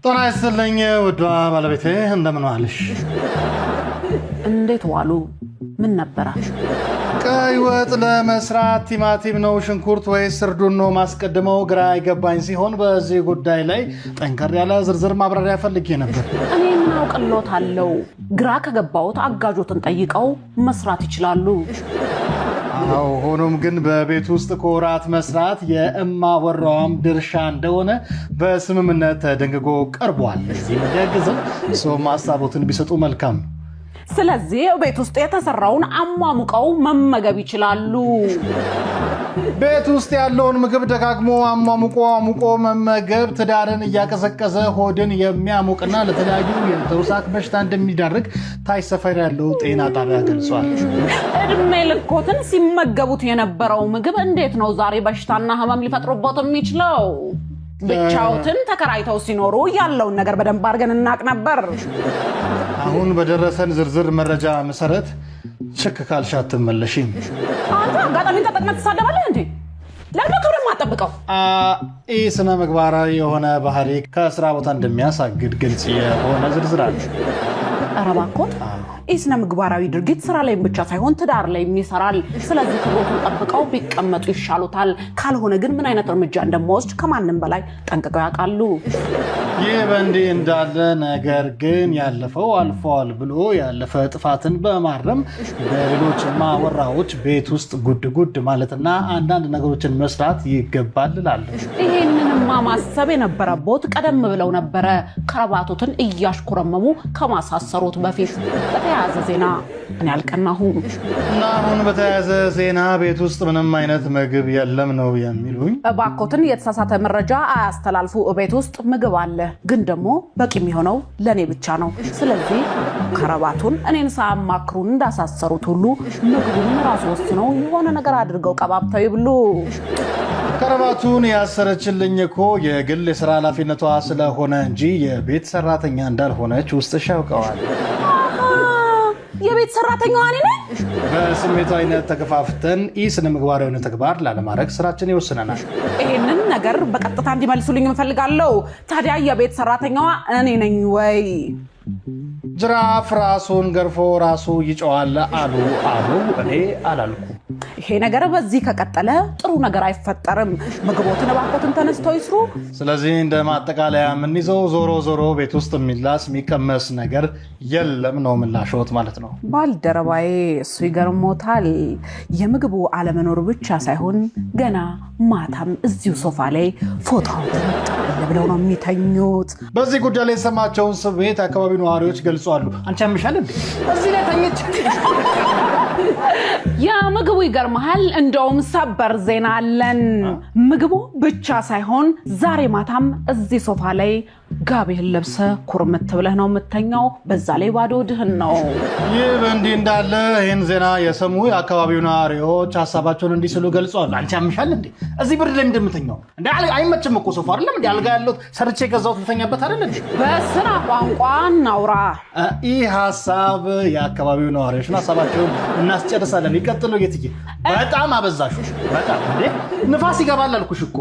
ጤና ይስጥልኝ ውዷ ባለቤቴ፣ እንደምን ዋልሽ? እንዴት ዋሉ? ምን ነበረ? ቀይ ወጥ ለመስራት ቲማቲም ነው ሽንኩርት ወይስ እርዱን ነው ማስቀድመው ግራ የገባኝ ሲሆን በዚህ ጉዳይ ላይ ጠንከር ያለ ዝርዝር ማብራሪያ ፈልጌ ነበር። እኔ ምን አውቅልዎታለሁ? ግራ ከገባዎት አጋዦትን ጠይቀው መስራት ይችላሉ። አዎ፣ ሆኖም ግን በቤት ውስጥ ኮራት መስራት የእማወራዋም ድርሻ እንደሆነ በስምምነት ተደንግጎ ቀርቧል። እዚህ እንዲያግዝም እርስዎም ሀሳቦትን ቢሰጡ መልካም ነው። ስለዚህ ቤት ውስጥ የተሰራውን አሟሙቀው መመገብ ይችላሉ። ቤት ውስጥ ያለውን ምግብ ደጋግሞ አሟሙቆ አሙቆ መመገብ ትዳርን እያቀዘቀዘ ሆድን የሚያሞቅና ለተለያዩ የተውሳክ በሽታ እንደሚዳርግ ታች ሰፈር ያለው ጤና ጣቢያ ገልጿል። እድሜ ልኮትን ሲመገቡት የነበረው ምግብ እንዴት ነው ዛሬ በሽታና ህመም ሊፈጥሩበት የሚችለው? ብቻዎትን ተከራይተው ሲኖሩ ያለውን ነገር በደንብ አድርገን እናቅ ነበር። አሁን በደረሰን ዝርዝር መረጃ መሰረት ችክ ካልሽ አትመለሺም። አንተ አጋጣሚን ተጠቅመህ ትሳደባለህ እንዴ? ለምን ክብር የማትጠብቀው? ይህ ስነ ምግባራዊ የሆነ ባህሪ ከስራ ቦታ እንደሚያሳግድ ግልጽ የሆነ ዝርዝር አለ። ኧረ እባክዎት፣ ይህ ስነ ምግባራዊ ድርጊት ስራ ላይም ብቻ ሳይሆን ትዳር ላይም ይሰራል። ስለዚህ ክብሮትን ጠብቀው ቢቀመጡ ይሻሉታል። ካልሆነ ግን ምን አይነት እርምጃ እንደምወስድ ከማንም በላይ ጠንቅቀው ያውቃሉ። ይህ በእንዲህ እንዳለ ነገር ግን ያለፈው አልፈዋል ብሎ ያለፈ ጥፋትን በማረም በሌሎች ማወራዎች ቤት ውስጥ ጉድ ጉድ ማለትና አንዳንድ ነገሮችን መስራት ይገባል እላለሁ። ይሄንንማ ማሰብ የነበረቦት ቀደም ብለው ነበረ፣ ከረባቶትን እያሽኮረመሙ ከማሳሰሩት በፊት። በተያያዘ ዜና እኔ አልቀናሁም። እና አሁን በተያያዘ ዜና ቤት ውስጥ ምንም አይነት ምግብ የለም ነው የሚሉኝ? እባክዎትን የተሳሳተ መረጃ አያስተላልፉ። ቤት ውስጥ ምግብ አለ፣ ግን ደግሞ በቂ የሚሆነው ለእኔ ብቻ ነው። ስለዚህ ከረባቱን እኔን ሳያማክሩን እንዳሳሰሩት ሁሉ ምግቡን ራሱ ወስነው የሆነ ነገር አድርገው ቀባብተው ይብሉ። ከረባቱን ያሰረችልኝ እኮ የግል የስራ ኃላፊነቷ ስለሆነ እንጂ የቤት ሰራተኛ እንዳልሆነች ውስጥሽ ያውቀዋል። የቤት ሰራተኛዋ እኔ ነኝ። በስሜታዊነት ተከፋፍተን ኢ ስነ ምግባራዊ የሆነ ተግባር ላለማድረግ ስራችን ይወስነናል። ይሄንን ነገር በቀጥታ እንዲመልሱልኝ እፈልጋለሁ። ታዲያ የቤት ሰራተኛዋ እኔ ነኝ ወይ? ጅራፍ ራሱን ገርፎ ራሱ ይጨዋል አሉ አሉ። እኔ አላልኩም። ይሄ ነገር በዚህ ከቀጠለ ጥሩ ነገር አይፈጠርም። ምግቦትን እባክዎትን ተነስተው ይስሩ። ስለዚህ እንደ ማጠቃለያ የምንይዘው ዞሮ ዞሮ ቤት ውስጥ የሚላስ የሚቀመስ ነገር የለም ነው ምላሾት ማለት ነው። ባልደረባዬ እሱ ይገርሞታል። የምግቡ አለመኖር ብቻ ሳይሆን ገና ማታም እዚሁ ሶፋ ላይ ፎጣዎትን ጣል ብለው ነው የሚተኙት። በዚህ ጉዳይ ላይ የተሰማቸውን ስሜት የአካባቢው ነዋሪዎች ገልጸዋል። አንቺ ያምሻል እንዴ? እዚህ ላይ ተኝች። የምግቡ ይገርመሃል። እንደውም ሰበር ዜና አለን። ምግቡ ብቻ ሳይሆን ዛሬ ማታም እዚህ ሶፋ ላይ ጋቢህን ለብሰህ ኩርምት ብለህ ነው የምተኛው። በዛ ላይ ባዶ ድህን ነው። ይህ በእንዲህ እንዳለ ይህን ዜና የሰሙ የአካባቢው ነዋሪዎች ሀሳባቸውን እንዲህ ሲሉ ገልጸዋል። አንቺ ያምሻል እንዴ? እዚህ ብርድ ላይ እንደምተኛው እንደ አይመችም እኮ ሶፋ አይደለም እንዴ? አልጋ ያለው ሰርቼ የገዛሁት ልተኛበት አይደል እንዴ? በስራ ቋንቋ እናውራ። ይህ ሀሳብ የአካባቢው ነዋሪዎችን ሀሳባቸውን እናስጨርሳለን። ይቀጥሉ ጌትዬ። በጣም አበዛሹ። በጣም እንዴ! ንፋስ ይገባል አልኩሽ እኮ።